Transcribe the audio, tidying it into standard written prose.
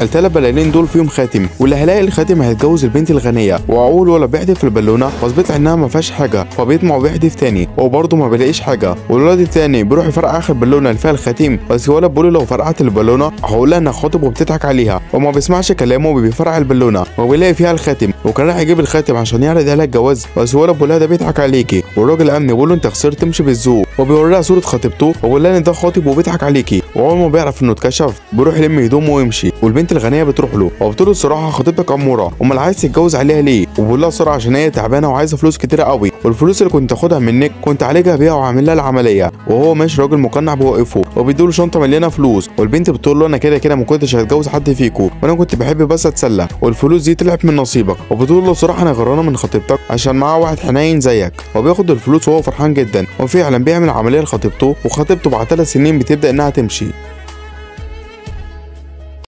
الثلاث بلالين دول فيهم خاتم، واللي هيلاقي الخاتم هيتجوز البنت الغنية. واول ولا بيحدف البالونة بس بيطلع انها ما فيهاش حاجة، فبيطمع وبيحدف تاني وبرضه ما بيلاقيش حاجة. والولد التاني بيروح يفرقع اخر بالونه اللي فيها الخاتم، بس الولد بيقول لو فرقعت البالونة هقول لها انها خاطب وبتضحك عليها، وما بيسمعش كلامه وبيفرقع البالونة وبيلاقي فيها الخاتم. وكان رايح يجيب الخاتم عشان يعرض عليها الجواز، بس الولد بيقول لها ده بيضحك عليكي. والراجل الامن بيقول له انت خسرت تمشي بالذوق، وبيوريها صوره خطيبته وبيقول لها ان ده خاطب وبيضحك عليكي. واول ما بيعرف انه اتكشف بيروح يلم هدومه ويمشي. والبنت الغنية بتروح له وبتقول له الصراحة خطيبتك اموره، امال عايز تتجوز عليها ليه؟ وبيقول لها الصراحة عشان هي تعبانة وعايزه فلوس كتيرة قوي، والفلوس اللي كنت اخدها منك كنت عالجها بيها وعامل لها العملية. وهو ماشي راجل مقنع بوقفه وبيديله شنطه مليانة فلوس. والبنت بتقول له انا كده كده ما كنتش هتجوز حد فيكو، وانا كنت بحب بس اتسلى، والفلوس دي طلعت من نصيبك. وبتقول له الصراحة انا غيرانه من خطيبتك عشان معاها واحد حنين زيك. وبياخد الفلوس وهو فرحان جدا، وفعلا بيعمل عملية لخطيبته، وخطيبته بعد 3 سنين بتبدا انها تمشي.